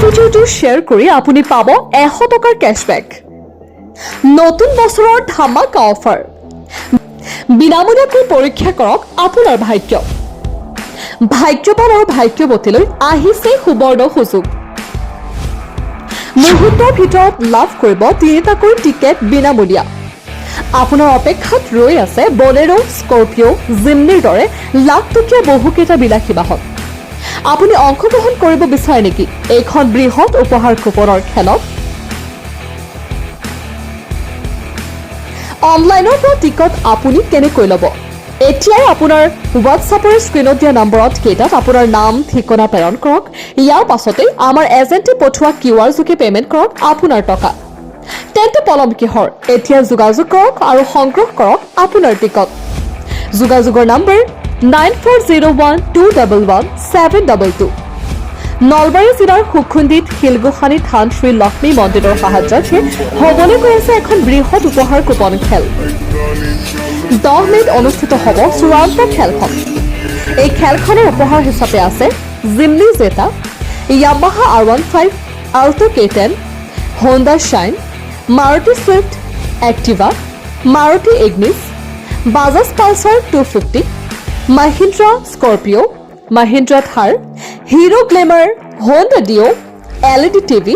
ভিডিঅ'টো শ্বেয়াৰ কৰি আপুনি পাব 100 টকাৰ কেশ্ববেক। নতুন বছৰৰ ধামাকা অফাৰ। বিনামূলীয়াকৈ পৰীক্ষা কৰক আপোনাৰ ভাগ্য। ভাগ্যৱান আৰু ভাগ্যৱতীলৈ আহিছে সুবৰ্ণ সুযোগ। মুহূৰ্তৰ ভিতৰত লাভ কৰিব তিনিটাকৈ টিকেট বিনামূলীয়া। আপোনাৰ অপেক্ষাত ৰৈ আছে বলেৰ', স্কৰপিঅ', জিমনিৰ দৰে লাখটকীয়া বহুকেইটা বিলাসী বাহন। আপুনি অংশগ্ৰহণ কৰিব বিচাৰে নেকি এইখন বৃহৎ উপহাৰ কুপনৰ খেলত? অনলাইনৰ পৰা টিকট আপুনি কেনেকৈ ল'ব? এতিয়াই আপোনাৰ হোৱাটছআপৰ স্ক্ৰীণত দিয়া নম্বৰত কেইটাত আপোনাৰ নাম, ঠিকনা প্ৰেৰণ কৰক। ইয়াৰ পাছতেই আমাৰ এজেণ্টে পঠোৱা কিউআৰ যোগে পে'মেণ্ট কৰক আপোনাৰ টকা। তেন্তে পলম কিহৰ? এতিয়া যোগাযোগ কৰক আৰু সংগ্ৰহ কৰক আপোনাৰ টিকট। যোগাযোগৰ নম্বৰ 9401211722। নলবাৰী জিলাৰ সুখুন্দিত শিলগোসানী থান শ্ৰী লক্ষ্মী মন্দিৰৰ সাহায্যাৰ্থে হ'বলৈ গৈ আছে এখন বৃহৎ উপহাৰ কুপন খেল। 10 মে'ত অনুষ্ঠিত হ'ব চূড়ান্ত খেলখন। এই খেলখনৰ উপহাৰ হিচাপে আছে Gemini জেটা, Yamaha R15, Alto K10, Honda shine, Maruti Swift, Activa, Maruti Ignis, Bajaj Pulsar 250, Mahindra Scorpio, Mahindra Thar, Hero Glamour, Honda Dio, LED TV,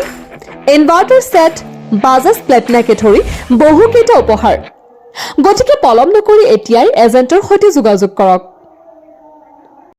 inverter set, Bajaj প্লেটিনাকে ধৰি বহুকেইটা উপহাৰ। গতিকে পলম নকৰি এতিয়াই এজেণ্টৰ সৈতে যোগাযোগ কৰক।